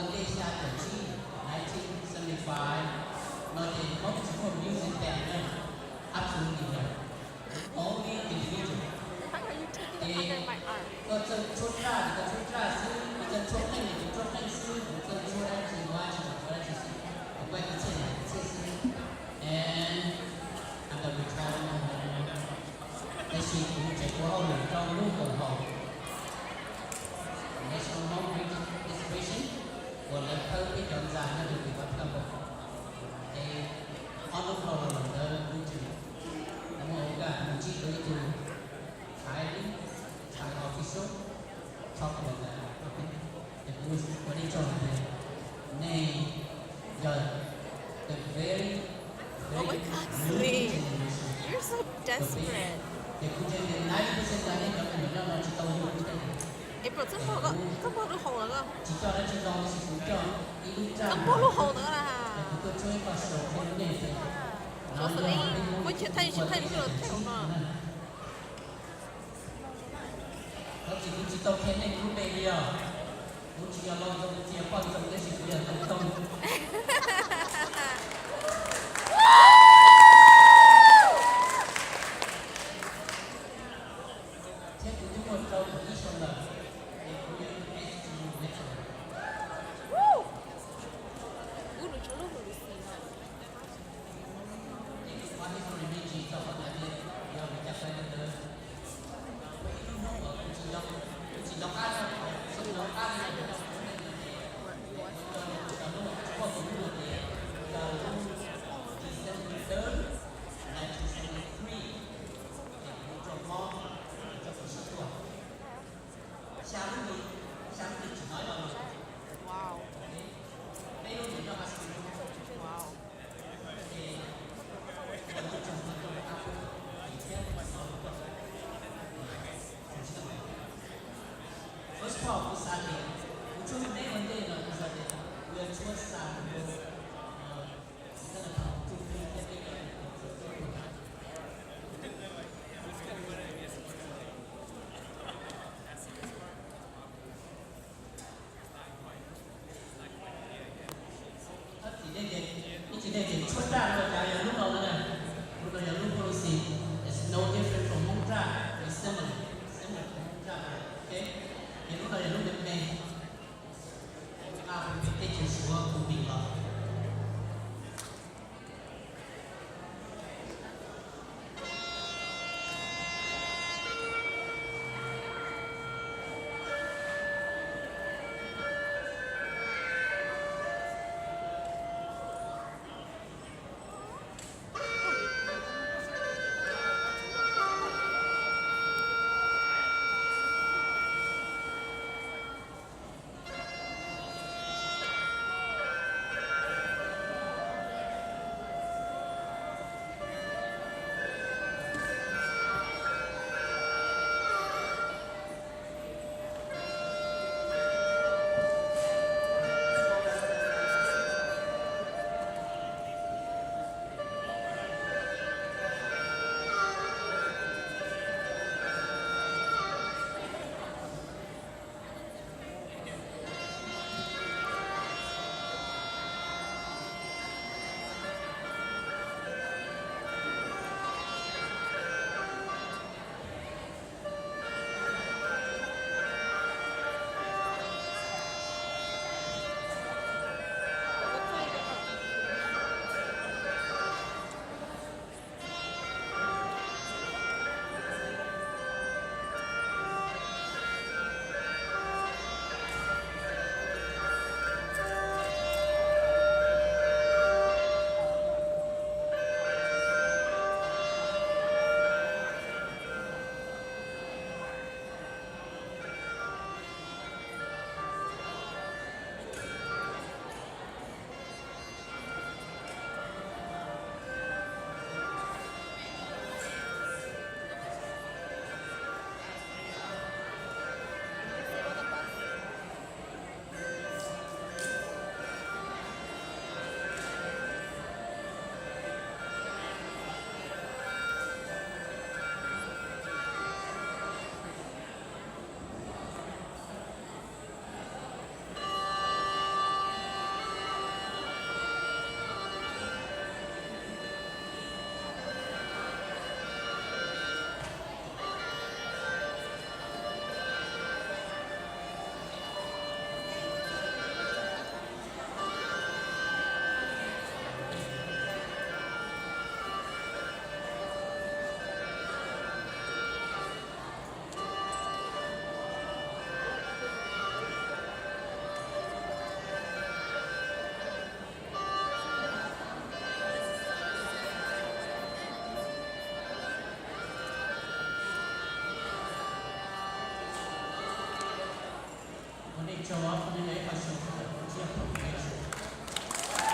Tej xya caum tsib, nineteen seventy-five, no ces Hmoob tsis muaj music band na, absolutely no, only individual. Ces koj txawj tshuab raj ces koj tshuab raj xwb, koj txawj tshuab qeej ces koj tshuab qeej xwb, kuv txawj tshuab dab tsi kuv dab tsi, kuv dab tsi xwb, kuv kuaj ib txhiab ib txhiab xwb. And I'm the retired, tab sis kuv tseem ua hauj lwm rau lub koom haum National Home Week Exhibition uas lawv khawb peb cov ntxa nyob rau tim Vaj Paj Npaum. Ces ob hnub dhau los ntawd kuv tseem muaj okas mus ntsib rau ib tug Thai, Thai official, talk about that. Ces kuv ua li tso hais tias nej yog the very, very new generation. Ces kuv ntseeg tias ninety percent ntawm nej cov me nyuam nyob no tsis tau yug lub teb. Tsis coj dab tsi ntau, tab sis kuv coj ib lub raj, kuv tuaj tshuab ib qho show rau nej. No yog peb Hmoob ua teb chaws thaum ub na. Tab sis kuv tsis tau qhia nej kuv lub npe li os. Kuv tsis yog Laus Ntxoov Txia poj ntxoog, tab sis kuv yog Ntxoov Tooj. Thiab kuv twb muaj rau ib xyoo lawm, es kuv yog ib tug S T U veteran. Ces kuv qhov history me ntsis txog qhov tias yog li cas qhov ntawd, kuv ib lub hnub uas kuv tsis nco, kuv tsis nco qab, tsis nco qab li no, kuv nco li kuv cov hnub uas kuv tsis muaj kuv hnub uas tias yog lub December third, nineteen seventy-three, ces kuv mus rau mob, kuv rau kuv sib tua. Xya lub hlis, xya lub hlis tsim nyog ib los lawm. Peb lub hlis nyob high school. Ces kuv tseem mus rau qab pub, ces thiab kuv tsis tau lub rau. First of all, kuv xav tias, kuv tshuab me me ua ntej no kuv xav tias kuv yuav tshuab xa mus rau, no, kuv xav tau tus tub thiab peb cov tub. Ib txhis nej ces tshuab raj no cas yog lub no na. Lub no yog lub policy. It's no different from Hmoob raj, it's similar, similar to Hmoob raj, ok. Ces lub no yog lub me me, nqa pem teb chaws Suav tus ntim los. Sau qhov no yog ib qho sau